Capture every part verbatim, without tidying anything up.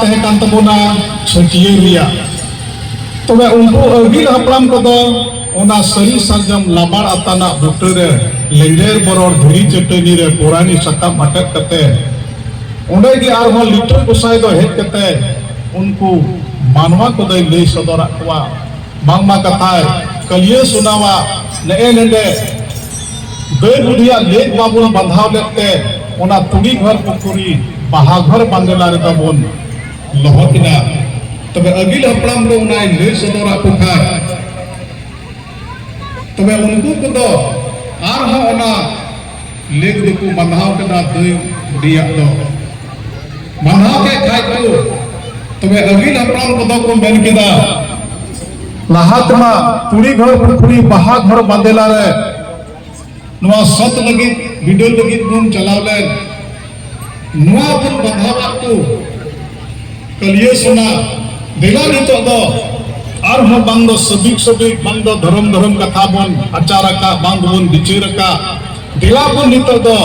ᱛᱟᱦᱮᱸ ᱠᱟᱱ ᱛᱟᱵᱚᱱᱟ ᱪᱷᱟᱹᱴᱭᱟᱹᱨ ᱨᱮᱭᱟᱜ᱾ ᱛᱚᱵᱮ ᱩᱱᱠᱩ ᱟᱹᱜᱤᱞ ᱦᱟᱯᱲᱟᱢ ᱠᱚᱫᱚ ᱚᱱᱟ ᱥᱟᱹᱨᱤ ᱥᱟᱨᱡᱚᱢ ᱞᱟᱵᱟᱲ ᱟᱛᱟᱱᱟᱜ ᱵᱩᱴᱟᱹ ᱨᱮ ᱞᱮᱸᱡᱮᱨ ᱵᱚᱨᱚᱲ ᱫᱷᱤᱨᱤ ᱪᱟᱹᱴᱟᱹᱱᱤ ᱨᱮ ᱯᱚᱨᱟᱭᱱᱤ ᱥᱟᱠᱟᱢ ᱟᱴᱮᱫ ᱠᱟᱛᱮ, ᱚᱸᱰᱮ ᱜᱮ ᱟᱨᱦᱚᱸ ᱞᱤᱴᱟᱹ ᱜᱚᱸᱥᱟᱭ ᱫᱚ ᱦᱮᱡ ᱠᱟᱛᱮ ᱩᱱᱠᱩ ᱢᱟᱱᱣᱟ ᱠᱚᱫᱚᱭ ᱞᱟᱹᱭ ᱥᱚᱫᱚᱨᱟᱫ ᱠᱚᱣᱟ᱾ ᱵᱟᱝᱢᱟ ᱠᱟᱛᱷᱟᱭ ᱠᱟᱹᱞᱤᱭᱟᱹ ᱥᱚᱱᱟᱣᱟᱜ ᱱᱮᱜᱼᱮ ᱱᱮᱸᱰᱮ ᱫᱟᱹᱭ ᱵᱩᱰᱷᱤᱭᱟᱜ ᱞᱮᱠ ᱵᱟᱵᱚᱱ ᱵᱟᱸᱫᱷᱟᱣ ᱞᱮᱫ ᱛᱮ ᱚᱱᱟ ᱛᱩᱲᱤ ᱜᱷᱚᱨ ᱯᱩᱠᱷᱩᱨᱤ ᱵᱟᱦᱟ ᱜᱷᱚᱨ ᱵᱟᱸᱫᱮᱞᱟ ᱨᱮᱫᱚ ᱵᱚᱱ ᱞᱚᱦᱚᱫ ᱮᱱᱟ᱾ ᱛᱚᱵᱮ ᱟᱹᱜᱤᱞ ᱦᱟᱯᱲᱟᱢ ᱫᱚ ᱚᱱᱟᱭ ᱞᱟᱹᱭ ᱥᱚᱫᱚᱨᱟᱫ ᱠᱚ ᱠᱷᱟᱱ, ᱛᱚᱵᱮ ᱩᱱᱠᱩ ᱠᱚᱫᱚ ᱟᱨᱦᱚᱸ ᱚᱱᱟ ᱞᱮᱠ ᱫᱚᱠᱚ ᱵᱟᱸᱫᱷᱟᱣ ᱠᱮᱫᱟ ᱫᱟᱹᱭ ᱵᱩᱰᱷᱤᱭᱟᱜ ᱫᱚ᱾ ᱵᱟᱸᱫᱷᱟᱣ ᱠᱮᱫ ᱠᱷᱟᱡ ᱠᱚ, ᱛᱚᱵᱮ ᱟᱹᱜᱤᱞ ᱦᱟᱯᱲᱟᱢ ᱠᱚᱫᱚ ᱠᱚ ᱢᱮᱱ ᱠᱮᱫᱟ, ᱞᱟᱦᱟ ᱛᱮᱢᱟ ᱛᱩᱲᱤ ᱜᱷᱚᱨ ᱯᱩᱠᱷᱩᱨᱤ ᱵᱟᱦᱟ ᱜᱷᱚᱨ ᱵᱟᱸᱫᱮᱞᱟ ᱨᱮ ᱱᱚᱣᱟ ᱥᱚᱛ ᱞᱟᱹᱜᱤᱫ, ᱵᱤᱰᱟᱹᱣ ᱞᱟᱹᱜᱤᱫ ᱵᱚᱱ ᱪᱟᱞᱟᱣ ᱞᱮᱱ, ᱱᱚᱣᱟ ᱵᱚᱱ ᱵᱟᱸᱫᱷᱟᱣ ᱠᱟᱜ ᱠᱚ ᱠᱟᱹᱞᱤᱭᱟᱹ ᱥᱚᱱᱟ, ᱫᱮᱞᱟ ᱱᱤᱛᱚᱜ ᱫᱚ ᱟᱨᱦᱚᱸ ᱵᱟᱝ ᱫᱚ ᱥᱟᱹᱵᱤᱠ ᱥᱟᱹᱵᱤᱠ, ᱵᱟᱝ ᱫᱚ ᱫᱷᱚᱨᱚᱢ ᱫᱷᱚᱨᱚᱢ ᱠᱟᱛᱷᱟ ᱵᱚᱱ ᱟᱪᱟᱨ ᱟᱠᱟᱫ, ᱵᱟᱝ ᱫᱚᱵᱚᱱ ᱵᱤᱪᱟᱹᱨ ᱟᱠᱟᱫ, ᱫᱮᱞᱟ ᱵᱚᱱ ᱱᱤᱛᱚᱜ ᱫᱚ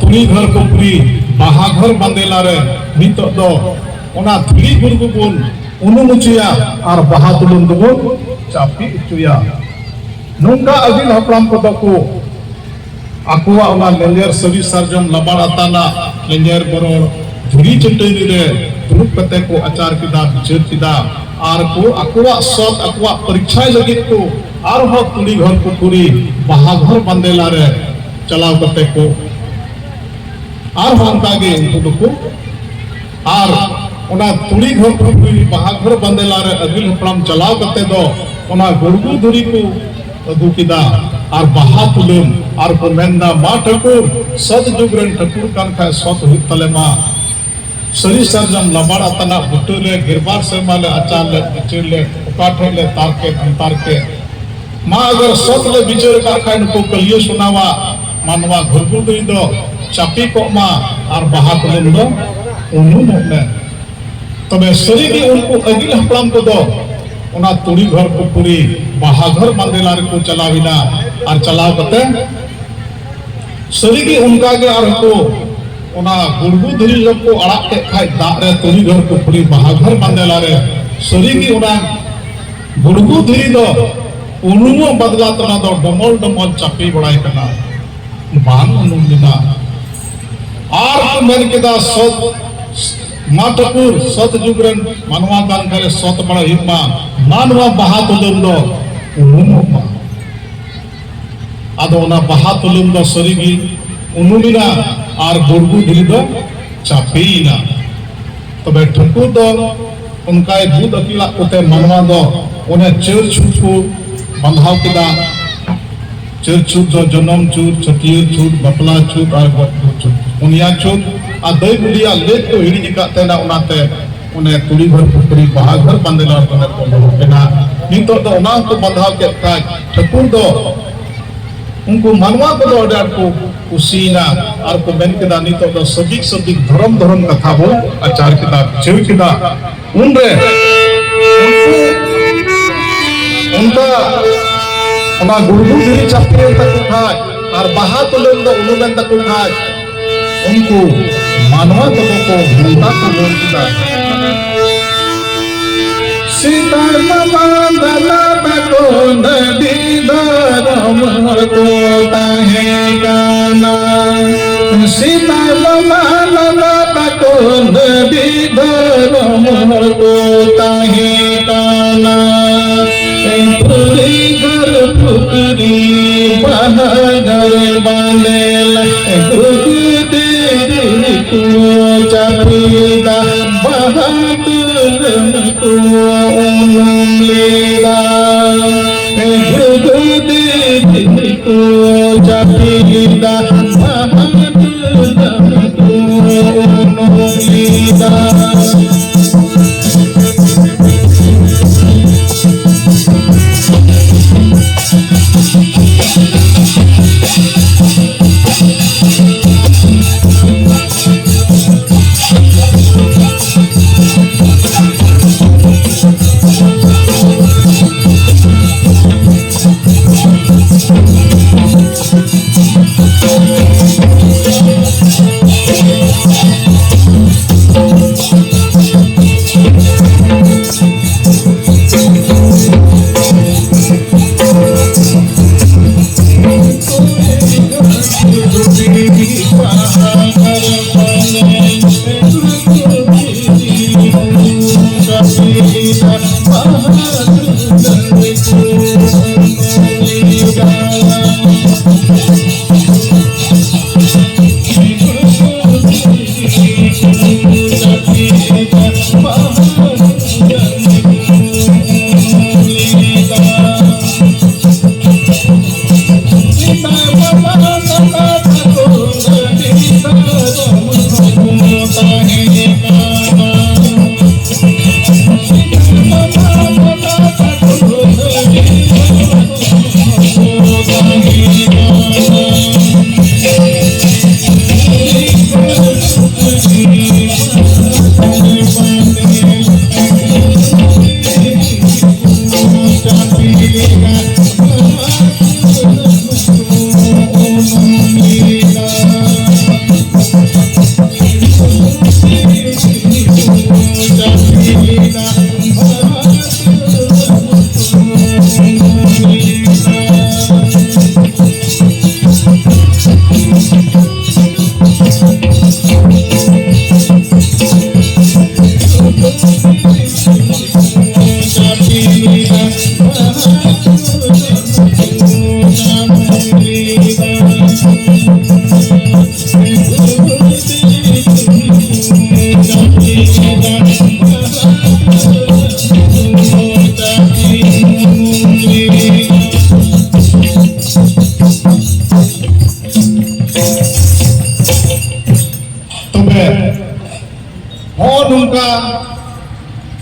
ᱛᱩᱲᱤ ᱜᱷᱚᱨ ᱯᱩᱠᱷᱨᱤ ᱵᱟᱦᱟ ᱜᱷᱚᱨ ᱵᱟᱸᱫᱮᱞᱟ ᱨᱮ ᱱᱤᱛᱚᱜ ᱫᱚ ᱚᱱᱟ ᱫᱷᱤᱨᱤ ᱜᱩᱨᱜᱩ ᱵᱚᱱ ᱩᱱᱩᱢ ᱦᱚᱪᱚᱭᱟ ᱟᱨ ᱵᱟᱦᱟ ᱛᱩᱞᱟᱹᱢ ᱫᱚᱵᱚᱱ ᱪᱟᱯᱮ ᱦᱚᱪᱚᱭᱟ᱾ ᱱᱚᱝᱠᱟ ᱟᱹᱜᱤᱞ ᱦᱟᱯᱲᱟᱢ ᱠᱚᱫᱚ ᱠᱚ ᱟᱠᱚᱣᱟᱜ ᱚᱱᱟ ᱞᱮᱸᱡᱮᱨ ᱥᱟᱹᱨᱤ ᱥᱟᱨᱡᱚᱢ ᱞᱟᱵᱟᱲ ᱟᱛᱟᱱᱟᱜ ᱞᱮᱸᱡᱮᱨ ᱵᱚᱨᱚᱲ ᱫᱷᱤᱨᱤ ᱪᱟᱹᱴᱟᱹᱱᱤ ᱨᱮ ᱫᱩᱲᱩᱵ ᱠᱟᱛᱮ ᱠᱚ ᱟᱪᱟᱨ ᱠᱮᱫᱟ, ᱵᱤᱪᱟᱹᱨ ᱠᱮᱫᱟ᱾ ᱟᱨ ᱠᱚ ᱟᱠᱚᱣᱟᱜ ᱥᱚᱛ, ᱟᱠᱚᱣᱟᱜ ᱯᱚᱨᱤᱪᱷᱟᱭ ᱞᱟᱹᱜᱤᱫ ᱠᱚ ᱟᱨᱦᱚᱸ ᱛᱩᱲᱤ ᱜᱷᱚᱨ ᱯᱩᱠᱷᱩᱨᱤ ᱵᱟᱦᱟ ᱜᱷᱚᱨ ᱵᱟᱸᱫᱮᱞᱟ ᱨᱮ ᱪᱟᱞᱟᱣ ᱠᱟᱛᱮ ᱠᱚ ᱟᱨᱦᱚᱸ ᱚᱱᱠᱟ ᱜᱮ ᱩᱱᱠᱩ ᱫᱚᱠᱚ, ᱟᱨ ᱚᱱᱟ ᱛᱩᱲᱤ ᱜᱷᱚᱨ ᱯᱩᱠᱷᱨᱤ ᱵᱟᱦᱟ ᱜᱷᱚᱨ ᱵᱟᱸᱫᱮᱞᱟ ᱨᱮ ᱟᱹᱜᱤᱞ ᱦᱟᱯᱲᱟᱢ ᱪᱟᱞᱟᱣ ᱠᱟᱛᱮ ᱫᱚ ᱚᱱᱟ ᱜᱩᱲᱜᱩ ᱫᱷᱤᱨᱤ ᱠᱚ ᱟᱹᱜᱩ ᱠᱮᱫᱟ ᱟᱨ ᱵᱟᱦᱟ ᱛᱩᱞᱟᱹᱢ, ᱟᱨ ᱠᱚ ᱢᱮᱱᱫᱟ, "ᱢᱟ ᱴᱷᱟᱹᱠᱩᱨ, ᱥᱚᱛ ᱡᱩᱜᱽ ᱨᱮᱱ ᱴᱷᱟᱹᱠᱩᱨ ᱠᱟᱱ ᱠᱷᱟᱡ ᱥᱚᱛ ᱦᱩᱭᱩᱜ ᱛᱟᱞᱮ ᱢᱟ, ᱥᱟᱹᱨᱤ ᱥᱟᱨᱡᱚᱢ ᱞᱟᱵᱟᱲ ᱟᱛᱟᱱᱟᱜ ᱵᱩᱴᱟᱹ ᱨᱮ ᱜᱮᱞᱵᱟᱨ ᱥᱮᱨᱢᱟ ᱞᱮ ᱟᱪᱟᱨ ᱞᱮᱫ, ᱵᱤᱪᱟᱹᱨ ᱞᱮᱫ, ᱚᱠᱟ ᱴᱷᱮᱡ ᱞᱮ ᱛᱟᱨ ᱠᱮᱫ, ᱟᱱᱛᱟᱨ ᱠᱮᱫ, ᱢᱟ ᱟᱜᱟᱨ ᱥᱚᱛ ᱞᱮ ᱵᱤᱪᱟᱹᱨ ᱟᱠᱟᱫ ᱠᱷᱟᱡ ᱱᱩᱠᱩ ᱠᱟᱹᱞᱤᱭᱟᱹ ᱥᱚᱱᱟᱣᱟᱜ ᱢᱟᱱᱣᱟ ᱜᱷᱩᱨᱜᱩ ᱫᱷᱤᱨᱤ ᱫᱚ ᱪᱟᱯᱮ ᱠᱚᱜ ᱢᱟ ᱟᱨ ᱵᱟᱦᱟ ᱛᱩᱞᱟᱹᱢ ᱫᱚ ᱩᱱᱩᱢᱚᱜ ᱢᱮ᱾" ᱛᱚᱵᱮ ᱥᱟᱹᱨᱤᱜᱮ ᱩᱱᱠᱩ ᱟᱹᱜᱤᱞ ᱦᱟᱯᱲᱟᱢ ᱠᱚᱫᱚ ᱚᱱᱟ ᱛᱩᱲᱤ ᱜᱷᱚᱨ ᱯᱩᱠᱷᱩᱨᱤ ᱵᱟᱦᱟ ᱜᱷᱚᱨ ᱵᱟᱸᱫᱮᱞᱟ ᱨᱮᱠᱚ ᱪᱟᱞᱟᱣ ᱮᱱᱟ᱾ ᱟᱨ ᱪᱟᱞᱟᱣ ᱠᱟᱛᱮ ᱥᱟᱹᱨᱤᱜᱮ ᱚᱱᱠᱟᱜᱮ ᱟᱨᱦᱚᱸ ᱠᱚ ᱚᱱᱟ ᱜᱩᱲᱜᱩ ᱫᱷᱤᱨᱤ ᱡᱚᱵ ᱠᱚ ᱟᱲᱟᱜ ᱠᱮᱫ ᱠᱷᱟᱡ ᱫᱟᱜ ᱨᱮ ᱛᱩᱲᱤ ᱜᱷᱟᱹᱨ ᱯᱩᱠᱷᱨᱤ ᱵᱟᱦᱟ ᱜᱷᱟᱹᱨ ᱵᱟᱸᱫᱮᱞᱟ ᱨᱮ, ᱥᱟᱹᱨᱤ ᱜᱮ ᱚᱱᱟ ᱜᱩᱲᱜᱩ ᱫᱷᱤᱨᱤ ᱫᱚ ᱩᱱᱩᱢᱚᱜ ᱵᱟᱫᱞᱟ ᱛᱮ ᱚᱱᱟ ᱫᱚ ᱰᱚᱢᱚᱞ ᱰᱚᱢᱚᱞ ᱪᱟᱯᱮ ᱵᱟᱲᱟᱭ ᱠᱟᱱᱟ, ᱵᱟᱝ ᱩᱱᱩᱢ ᱞᱮᱱᱟ᱾ ᱟᱨ ᱠᱚ ᱢᱮᱱ ᱠᱮᱫᱟ, ᱥᱚᱛ, ᱢᱟ ᱴᱷᱟᱹᱠᱩᱨ, ᱥᱚᱛ ᱡᱩᱜᱽ ᱨᱮᱱ ᱢᱟᱱᱣᱟ ᱠᱟᱱ ᱠᱷᱟᱱ ᱥᱚᱛ ᱵᱟᱲᱟ ᱦᱩᱭᱩᱜ ᱢᱟ, ᱢᱟ ᱱᱚᱣᱟ ᱵᱟᱦᱟ ᱛᱩᱞᱟᱹᱢ ᱫᱚ ᱩᱱᱩᱢᱚᱜ ᱢᱟ᱾ ᱟᱫᱚ ᱚᱱᱟ ᱵᱟᱦᱟ ᱛᱩᱞᱟᱹᱢ ᱫᱚ ᱥᱟᱹᱨᱤᱜᱮ ᱩᱱᱩᱢ ᱮᱱᱟ ᱟᱨ ᱜᱩᱲᱜᱩ ᱫᱷᱤᱨᱤ ᱫᱚ ᱪᱟᱯᱮᱭᱮᱱᱟ᱾ ᱛᱚᱵᱮ ᱴᱷᱟᱹᱠᱩᱨ ᱫᱚ ᱚᱱᱠᱟᱭ ᱵᱩᱫ ᱟᱹᱠᱤᱞᱟᱜ ᱠᱚᱛᱮ ᱢᱟᱱᱣᱟ ᱫᱚ ᱚᱱᱮ ᱪᱟᱹᱨ ᱪᱷᱩᱛ ᱠᱚ ᱵᱟᱸᱫᱷᱟᱣ ᱠᱮᱫᱟ᱾ ᱪᱟᱹᱨ ᱪᱷᱩᱛ ᱫᱚ ᱡᱚᱱᱚᱢ ᱪᱷᱩᱛ, ᱪᱷᱟᱹᱴᱭᱟᱹᱨ ᱪᱷᱩᱛ, ᱵᱟᱯᱞᱟ ᱪᱷᱩᱛ ᱟᱨ ᱜᱚᱡ ᱜᱩᱨ ᱪᱷᱩᱛ, ᱯᱩᱱᱭᱟ ᱪᱷᱩᱛ᱾ ᱟᱨ ᱫᱟᱹᱭ ᱵᱩᱰᱷᱤᱭᱟᱜ ᱞᱮᱫ ᱠᱚ ᱦᱤᱲᱤᱧ ᱟᱠᱟᱫ ᱛᱟᱦᱮᱱᱟ, ᱚᱱᱟᱛᱮ ᱚᱱᱮ ᱛᱩᱲᱤ ᱜᱷᱟᱹᱨ ᱯᱩᱠᱷᱨᱤ ᱵᱟᱦᱟ ᱜᱷᱟᱹᱨ ᱵᱟᱸᱫᱮᱞᱟᱲ ᱠᱚ ᱠᱚ ᱫᱩᱲᱩᱵ ᱮᱱᱟ᱾ ᱱᱤᱛᱚᱜ ᱫᱚ ᱚᱱᱟ ᱦᱚᱸᱠᱚ ᱵᱟᱸᱫᱷᱟᱣ ᱠᱮᱫ ᱠᱷᱟᱡ ᱴᱷᱟᱹᱠᱩᱨ ᱫᱚ ᱩᱱᱠᱩ ᱢᱟᱱᱣᱟ ᱠᱚᱫᱚ ᱟᱹᱰᱤ ᱟᱸᱴ ᱠᱚ ᱠᱩᱥᱤᱭᱮᱱᱟ ᱟᱨ ᱠᱚ ᱢᱮᱱ ᱠᱮᱫᱟ, "ᱱᱤᱛᱚᱜ ᱫᱚ ᱥᱟᱹᱵᱤᱠ ᱥᱟᱹᱵᱤᱠ ᱫᱷᱚᱨᱚᱢ ᱫᱷᱚᱨᱚᱢ ᱠᱟᱛᱷᱟ ᱵᱚᱱ ᱟᱪᱟᱨ ᱠᱮᱫᱟ, ᱵᱤᱪᱟᱹᱨ ᱠᱮᱫᱟ᱾" ᱩᱱᱨᱮ ᱩᱱᱠᱩ ᱚᱱᱠᱟ ᱚᱱᱟ ᱜᱩᱲᱜᱩ ᱫᱷᱤᱨᱤ ᱪᱟᱯᱮᱭᱮᱱ ᱛᱟᱠᱚ ᱠᱷᱟᱡ ᱟᱨ ᱵᱟᱦᱟ ᱛᱩᱞᱟᱹᱢ ᱫᱚ ᱩᱱᱩᱢᱮᱱ ᱛᱟᱠᱚ ᱠᱷᱟᱡ, ᱩᱱᱠᱩ ᱢᱟᱱᱣᱟ ᱠᱚᱫᱚ ᱠᱚ ᱱᱚᱝᱠᱟ ᱠᱚ ᱨᱚᱲ ᱠᱮᱫᱟ, ᱥᱮᱫᱟᱭ ᱢᱟ ᱢᱟᱱ ᱫᱟᱫᱟ ᱛᱟᱠᱚ ᱱᱟᱹᱰᱤ ᱫᱷᱚᱨᱚᱢ ᱦᱚᱲ ᱠᱚ ᱛᱟᱦᱮᱸ ᱠᱟᱱᱟ᱾ ᱥᱮᱫᱟᱭ ᱢᱟ ᱢᱟᱱ ᱫᱟᱫᱟ ᱛᱟᱠᱚ ᱱᱟᱹᱰᱤ ᱫᱷᱚᱨᱚᱢ ᱦᱚᱲ ᱠᱚ ᱛᱟᱦᱮᱸ ᱠᱟᱱᱟ᱾ ᱯᱩᱨᱤ ᱜᱷᱟᱹᱨ ᱯᱩᱠᱷᱨᱤ ᱵᱟᱦᱟ ᱜᱷᱟᱹᱨ ᱵᱟᱸᱫᱮᱞ, ᱜᱩᱲᱜᱩ ᱫᱷᱤᱨᱤ ᱠᱚ ᱪᱟᱯᱮᱫᱟ, ᱵᱟᱦᱟ ᱛᱩᱞᱟᱹᱢ ᱠᱚ ᱩᱱᱩᱢ ᱞᱮᱫᱟ᱾ ᱜᱩᱲᱜᱩ ᱫᱷᱤᱨᱤ ᱠᱚ ᱪᱟᱯᱮᱫᱟ, ᱵᱟᱦᱟ ᱛᱩᱞᱟᱹᱢ ᱠᱚ ᱩᱱᱩᱢ ᱞᱮᱫᱟ᱾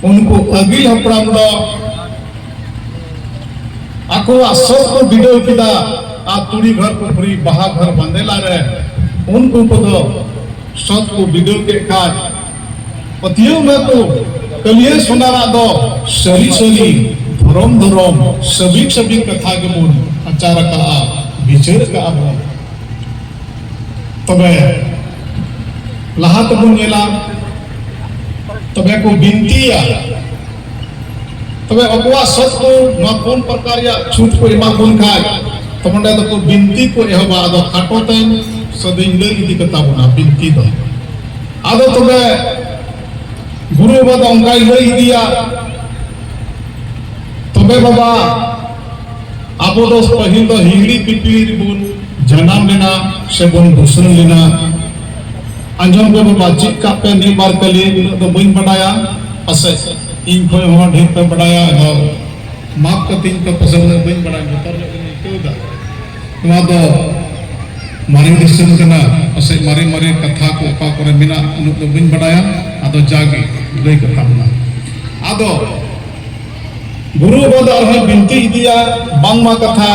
ᱩᱱᱠᱩ ᱟᱹᱜᱤᱞ ᱦᱟᱯᱲᱟᱢ ᱫᱚ ᱟᱠᱚᱣᱟᱜ ᱥᱚᱛ ᱠᱚ ᱵᱤᱰᱟᱹᱣ ᱠᱮᱫᱟ ᱟᱨ ᱛᱩᱲᱤ ᱜᱷᱚᱨ ᱯᱩᱠᱷᱨᱤ ᱵᱟᱦᱟ ᱜᱷᱚᱨ ᱵᱟᱸᱫᱮᱞᱟ ᱨᱮ ᱩᱱᱠᱩ ᱠᱚᱫᱚ ᱥᱚᱛ ᱠᱚ ᱵᱤᱰᱟᱹᱣ ᱠᱮᱫ ᱠᱷᱟᱱ ᱯᱟᱹᱛᱭᱟᱹᱣ ᱢᱮ ᱠᱚ ᱠᱟᱹᱞᱤᱭᱟᱹ ᱥᱚᱱᱟᱨᱟᱜ ᱫᱚ ᱥᱟᱹᱨᱤ ᱥᱟᱹᱨᱤ ᱫᱷᱚᱨᱚᱢ ᱫᱷᱚᱨᱚᱢ ᱥᱟᱹᱵᱤᱠ ᱥᱟᱹᱵᱤᱠ ᱠᱟᱛᱷᱟ ᱜᱮᱵᱚᱱ ᱟᱪᱟᱨ ᱟᱠᱟᱫᱼᱟ, ᱵᱤᱪᱟᱹᱨ ᱟᱠᱟᱫᱼᱟ ᱵᱚᱱ᱾ ᱛᱚᱵᱮ ᱞᱟᱦᱟ ᱛᱮᱵᱚᱱ ᱧᱮᱞᱟ, ᱛᱚᱵᱮ ᱠᱚ ᱵᱤᱱᱛᱤᱭᱟ᱾ ᱛᱚᱵᱮ ᱟᱵᱚᱣᱟᱜ ᱥᱚᱛ ᱠᱚ ᱱᱚᱣᱟ ᱯᱩᱱ ᱯᱨᱚᱠᱟᱨ ᱨᱮᱭᱟᱜ ᱪᱷᱩᱴ ᱠᱚ ᱮᱢᱟ ᱵᱚᱱ ᱠᱷᱟᱡ, ᱛᱚᱵᱮ ᱚᱸᱰᱮ ᱫᱚᱠᱚ ᱵᱤᱱᱛᱤ ᱠᱚ ᱮᱦᱚᱵᱟ᱾ ᱟᱫᱚ ᱠᱷᱟᱴᱚ ᱛᱮᱧ ᱥᱟᱹᱫᱟᱹᱧ ᱞᱟᱹᱭ ᱤᱫᱤ ᱠᱟᱛᱟ ᱵᱚᱱᱟ ᱵᱤᱱᱛᱤ ᱫᱚ᱾ ᱟᱫᱚ ᱛᱚᱵᱮ ᱜᱩᱨᱩ ᱵᱟᱵᱟ ᱫᱚ ᱚᱱᱠᱟᱭ ᱞᱟᱹᱭ ᱤᱫᱤᱭᱟ, ᱛᱚᱵᱮ ᱵᱟᱵᱟ, ᱟᱵᱚ ᱫᱚ ᱯᱟᱹᱦᱤᱞ ᱫᱚ ᱦᱤᱦᱤᱲᱤ ᱯᱤᱯᱤᱲᱤ ᱨᱮᱵᱚᱱ ᱡᱟᱱᱟᱢ ᱞᱮᱱᱟ ᱥᱮᱵᱚᱱ ᱵᱩᱥᱟᱹᱲ ᱞᱮᱱᱟ᱾ ᱟᱸᱡᱚᱢ ᱠᱚ ᱵᱟᱵᱟ, ᱪᱮᱫ ᱠᱟᱜ ᱯᱮ ᱢᱤᱫ ᱵᱟᱨ ᱠᱟᱹᱞᱤ, ᱩᱱᱟᱹᱜ ᱫᱚ ᱵᱟᱹᱧ ᱵᱟᱰᱟᱭᱟ, ᱯᱟᱥᱮᱡ ᱤᱧ ᱠᱷᱚᱱ ᱦᱚᱸ ᱰᱷᱮᱨ ᱯᱮ ᱵᱟᱰᱟᱭᱟ᱾ ᱟᱫᱚ ᱢᱟᱯ ᱠᱟᱹᱛᱤᱧ ᱯᱮ, ᱯᱟᱥᱮᱡ ᱩᱱᱟᱹᱜ ᱵᱟᱹᱧ ᱵᱟᱰᱟᱭᱟ, ᱵᱚᱛᱚᱨ ᱧᱚᱜ ᱜᱤᱧ ᱟᱹᱭᱠᱟᱹᱣ ᱮᱫᱟ᱾ ᱱᱚᱣᱟ ᱫᱚ ᱢᱟᱨᱮ ᱫᱤᱥᱚᱢ ᱠᱟᱱᱟ, ᱯᱟᱥᱮᱡ ᱢᱟᱨᱮ ᱢᱟᱨᱮ ᱠᱟᱛᱷᱟ ᱠᱚ ᱚᱠᱟ ᱠᱚᱨᱮ ᱢᱮᱱᱟᱜ, ᱩᱱᱟᱹᱜ ᱫᱚ ᱵᱟᱹᱧ ᱵᱟᱰᱟᱭᱟ᱾ ᱟᱫᱚ ᱡᱟᱜᱮ ᱞᱟᱹᱭ ᱠᱟᱛᱷᱟ ᱢᱮᱱᱟᱜᱼᱟ᱾ ᱟᱫᱚ ᱜᱩᱨᱩ ᱵᱟᱵᱟ ᱫᱚ ᱟᱨᱦᱚᱸᱭ ᱵᱤᱱᱛᱤ ᱤᱫᱤᱭᱟ, ᱵᱟᱝᱢᱟ ᱠᱟᱛᱷᱟ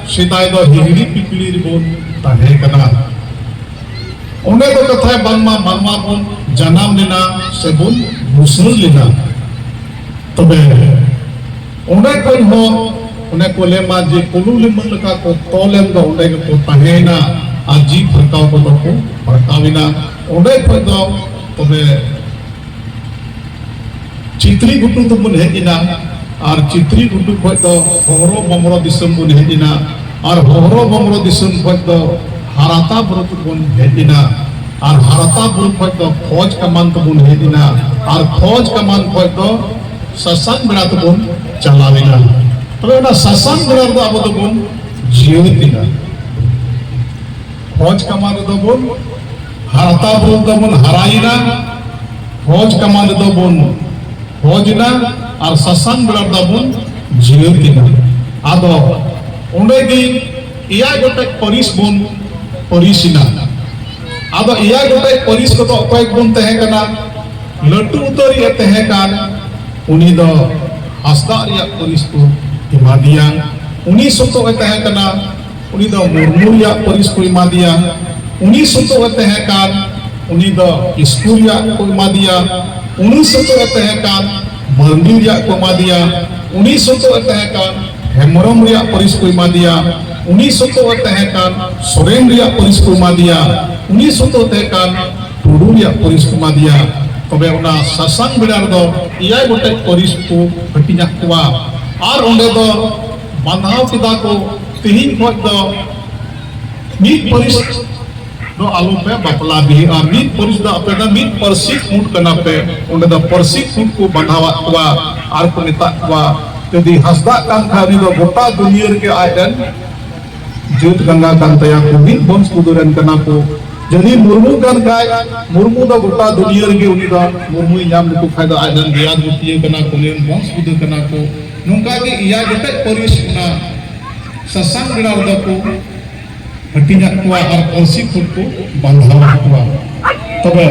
ᱥᱮᱫᱟᱭ ᱫᱚ ᱦᱤᱦᱤᱲᱤ ᱯᱤᱯᱤᱲᱤ ᱨᱮᱵᱚᱱ ᱛᱟᱦᱮᱸ ᱠᱟᱱᱟ᱾ ᱚᱸᱰᱮ ᱫᱚ ᱠᱟᱛᱷᱟᱭ ᱵᱟᱝᱢᱟ ᱢᱟᱱᱣᱟ ᱵᱚᱱ ᱡᱟᱱᱟᱢ ᱞᱮᱱᱟ ᱥᱮᱵᱚᱱ ᱵᱩᱥᱟᱹᱲ ᱞᱮᱱᱟ᱾ ᱛᱚᱵᱮ ᱚᱸᱰᱮ ᱠᱷᱚᱱ ᱦᱚᱸ ᱚᱱᱮ ᱠᱚ ᱞᱮᱢᱟ ᱡᱮ ᱠᱩᱞᱩ ᱞᱤᱢᱟᱹ ᱞᱮᱠᱟ ᱠᱚ ᱛᱚᱞ ᱮᱱ ᱫᱚ ᱚᱸᱰᱮ ᱜᱮᱠᱚ ᱛᱟᱦᱮᱸᱭᱮᱱᱟ ᱟᱨ ᱡᱤᱣᱤ ᱯᱷᱟᱨᱠᱟᱣ ᱠᱚᱫᱚ ᱠᱚ ᱯᱷᱟᱨᱠᱟᱣ ᱮᱱᱟ᱾ ᱚᱸᱰᱮ ᱠᱷᱚᱱ ᱫᱚ ᱛᱚᱵᱮ ᱪᱤᱛᱨᱤ ᱜᱷᱩᱴᱩ ᱛᱮᱵᱚᱱ ᱦᱮᱡ ᱮᱱᱟ, ᱟᱨ ᱪᱤᱛᱨᱤ ᱜᱷᱩᱴᱩ ᱠᱷᱚᱱ ᱫᱚ ᱦᱚᱦᱨᱚ ᱵᱚᱢᱨᱚ ᱫᱤᱥᱚᱢ ᱵᱚᱱ ᱦᱮᱡ ᱮᱱᱟ, ᱟᱨ ᱦᱚᱦᱨᱚ ᱵᱚᱢᱨᱚ ᱫᱤᱥᱚᱢ ᱠᱷᱚᱱ ᱫᱚ ᱦᱟᱨᱟᱛᱟ ᱵᱩᱨᱩ ᱛᱮᱵᱚᱱ ᱦᱮᱡ ᱮᱱᱟ, ᱟᱨ ᱦᱟᱨᱟᱛᱟ ᱵᱩᱨᱩ ᱠᱷᱚᱱ ᱫᱚ ᱯᱷᱚᱡᱽ ᱠᱟᱢᱟᱱ ᱛᱮᱵᱚᱱ ᱦᱮᱡ ᱮᱱᱟ, ᱟᱨ ᱯᱷᱚᱡᱽ ᱠᱟᱢᱟᱱ ᱠᱷᱚᱱ ᱫᱚ ᱥᱟᱥᱟᱝ ᱵᱮᱲᱟ ᱛᱮᱵᱚᱱ ᱪᱟᱞᱟᱣ ᱮᱱᱟ᱾ ᱛᱚᱵᱮ ᱚᱱᱟ ᱥᱟᱥᱟᱝ ᱵᱮᱲᱟ ᱨᱮᱫᱚ ᱟᱵᱚ ᱫᱚᱵᱚᱱ ᱡᱤᱣᱮᱫ ᱮᱱᱟ᱾ ᱯᱷᱚᱡᱽ ᱠᱟᱢᱟᱱ ᱨᱮᱫᱚ ᱵᱚᱱ ᱦᱟᱨᱛᱟ ᱵᱚᱱ ᱛᱟᱵᱚᱱ ᱦᱟᱨᱟᱭᱮᱱᱟ, ᱯᱷᱚᱡᱽ ᱠᱟᱢᱟᱱ ᱨᱮᱫᱚ ᱵᱚᱱ ᱯᱷᱚᱡᱽ ᱮᱱᱟ, ᱟᱨ ᱥᱟᱥᱟᱝ ᱵᱮᱲᱟ ᱨᱮᱫᱚ ᱵᱚᱱ ᱡᱤᱣᱮᱫ ᱮᱱᱟ᱾ ᱟᱫᱚ ᱚᱸᱰᱮ ᱜᱮ ᱮᱭᱟᱭ ᱜᱚᱴᱮᱡ ᱯᱟᱹᱨᱤᱥ ᱵᱚᱱ ᱯᱟᱹᱨᱤᱥ ᱮᱱᱟ᱾ ᱟᱫᱚ ᱮᱭᱟᱭ ᱜᱚᱴᱮᱡ ᱯᱟᱹᱨᱤᱥ ᱠᱚᱫᱚ ᱚᱠᱚᱭ ᱠᱚᱵᱚᱱ ᱛᱟᱦᱮᱸ ᱠᱟᱱᱟ? ᱞᱟᱹᱴᱩ ᱩᱛᱟᱹᱨᱤᱡ ᱮ ᱛᱟᱦᱮᱸ ᱠᱟᱱ ᱩᱱᱤ ᱫᱚ ᱦᱟᱸᱥᱫᱟᱜ ᱨᱮᱭᱟᱜ ᱯᱟᱹᱨᱤᱥ ᱠᱚ ᱮᱢᱟ ᱫᱮᱭᱟ᱾ ᱩᱱᱤ ᱥᱚᱛᱚᱜ ᱮ ᱛᱟᱦᱮᱸ ᱠᱟᱱᱟ, ᱩᱱᱤ ᱫᱚ ᱢᱩᱨᱢᱩ ᱨᱮᱭᱟᱜ ᱯᱟᱹᱨᱤᱥ ᱠᱚ ᱮᱢᱟ ᱫᱮᱭᱟ᱾ ᱩᱱᱤ ᱥᱚᱛᱚᱜ ᱮ ᱛᱟᱦᱮᱸ ᱠᱟᱱ, ᱩᱱᱤ ᱫᱚ ᱠᱤᱥᱠᱩ ᱨᱮᱭᱟᱜ ᱠᱚ ᱮᱢᱟ ᱫᱮᱭᱟ᱾ ᱩᱱᱤ ᱥᱚᱛᱚᱜ ᱮ ᱛᱟᱦᱮᱸ ᱠᱟᱱ, ᱢᱟᱹᱨᱰᱤ ᱨᱮᱭᱟᱜ ᱠᱚ ᱮᱢᱟ ᱫᱮᱭᱟ᱾ ᱩᱱᱤ ᱥᱚᱛᱚᱜ ᱮ ᱛᱟᱦᱮᱸ ᱠᱟᱱ, ᱦᱮᱢᱵᱨᱚᱢ ᱨᱮᱭᱟᱜ ᱯᱟᱹᱨᱤᱥ ᱠᱚ ᱮᱢᱟ ᱫᱮᱭᱟ᱾ ᱩᱱᱤ ᱥᱚᱛᱚᱜ ᱮ ᱛᱟᱦᱮᱸ ᱠᱟᱱ, ᱥᱚᱨᱮᱱ ᱨᱮᱭᱟᱜ ᱯᱟᱹᱨᱤᱥ ᱠᱚ ᱮᱢᱟ ᱫᱮᱭᱟ᱾ ᱩᱱᱤ ᱥᱚᱛᱚᱜ ᱮ ᱛᱟᱦᱮᱸ ᱠᱟᱱ, ᱴᱩᱰᱩ ᱨᱮᱭᱟᱜ ᱯᱟᱹᱨᱤᱥ ᱠᱚ ᱮᱢᱟ ᱫᱮᱭᱟ᱾ ᱛᱚᱵᱮ ᱚᱱᱟ ᱥᱟᱥᱟᱝ ᱵᱮᱲᱟ ᱨᱮᱫᱚ ᱮᱭᱟᱭ ᱜᱚᱴᱮᱡ ᱯᱟᱹᱨᱤᱥ ᱠᱚ ᱦᱟᱹᱴᱤᱧᱟᱜ ᱠᱚᱣᱟ᱾ ᱟᱨ ᱚᱸᱰᱮ ᱫᱚ ᱵᱟᱸᱫᱷᱟᱣ ᱠᱮᱫᱟ ᱠᱚ, ᱛᱮᱦᱮᱧ ᱠᱷᱚᱱ ᱫᱚ ᱢᱤᱫ ᱯᱟᱹᱨᱤᱥ ᱫᱚ ᱟᱞᱚᱯᱮ ᱵᱟᱯᱞᱟ ᱵᱤᱦᱟᱹᱜᱼᱟ, ᱢᱤᱫ ᱯᱟᱹᱨᱤᱥ ᱫᱚ ᱟᱯᱮ ᱫᱚ ᱢᱤᱫ ᱯᱟᱹᱨᱥᱤ ᱠᱷᱩᱸᱴ ᱠᱟᱱᱟ ᱯᱮ᱾ ᱚᱸᱰᱮ ᱫᱚ ᱯᱟᱹᱨᱥᱤ ᱠᱷᱩᱸᱴ ᱠᱚ ᱵᱟᱸᱫᱷᱟᱣᱟᱜ ᱠᱚᱣᱟ ᱟᱨ ᱠᱚ ᱢᱮᱛᱟᱜ ᱠᱚᱣᱟ, ᱡᱩᱫᱤ ᱦᱟᱸᱥᱫᱟᱜ ᱠᱟᱱ ᱠᱷᱟᱱ ᱩᱱᱤ ᱫᱚ ᱜᱚᱴᱟ ᱫᱩᱱᱤᱭᱟᱹ ᱨᱮᱜᱮ ᱟᱡ ᱨᱮᱱ ᱡᱟᱹᱛ ᱜᱟᱸᱜᱟ ᱠᱟᱱ ᱛᱟᱭᱟ ᱠᱚ, ᱢᱤᱫ ᱵᱚᱝᱥ ᱠᱚᱫᱚ ᱨᱮᱱ ᱠᱟᱱᱟ ᱠᱚ᱾ ᱡᱩᱫᱤ ᱢᱩᱨᱢᱩ ᱠᱟᱱ ᱠᱷᱟᱡ, ᱢᱩᱨᱢᱩ ᱫᱚ ᱜᱚᱴᱟ ᱫᱩᱱᱤᱭᱟᱹ ᱨᱮᱜᱮ ᱩᱱᱤ ᱫᱚ ᱢᱩᱨᱢᱩᱭ ᱧᱟᱢ ᱞᱮᱠᱚ ᱠᱷᱟᱡ ᱫᱚ ᱟᱡ ᱨᱮᱱ ᱫᱮᱭᱟ ᱫᱩᱛᱤᱭᱟᱹ ᱠᱟᱱᱟ ᱠᱚ, ᱩᱱᱤ ᱨᱮᱱ ᱵᱚᱝᱥ ᱠᱚᱫᱚ ᱠᱟᱱᱟ ᱠᱚ᱾ ᱱᱚᱝᱠᱟ ᱜᱮ ᱮᱭᱟᱭ ᱜᱚᱴᱮᱡ ᱯᱟᱹᱨᱤᱥ ᱚᱱᱟ ᱥᱟᱥᱟᱝ ᱵᱮᱲᱟ ᱨᱮᱫᱚ ᱠᱚ ᱦᱟᱹᱴᱤᱧᱟᱜ ᱠᱚᱣᱟ ᱟᱨ ᱯᱟᱹᱨᱥᱤ ᱠᱷᱩᱸᱴ ᱠᱚ ᱵᱟᱸᱫᱷᱟᱣᱟᱜ ᱠᱚᱣᱟ᱾ ᱛᱚᱵᱮ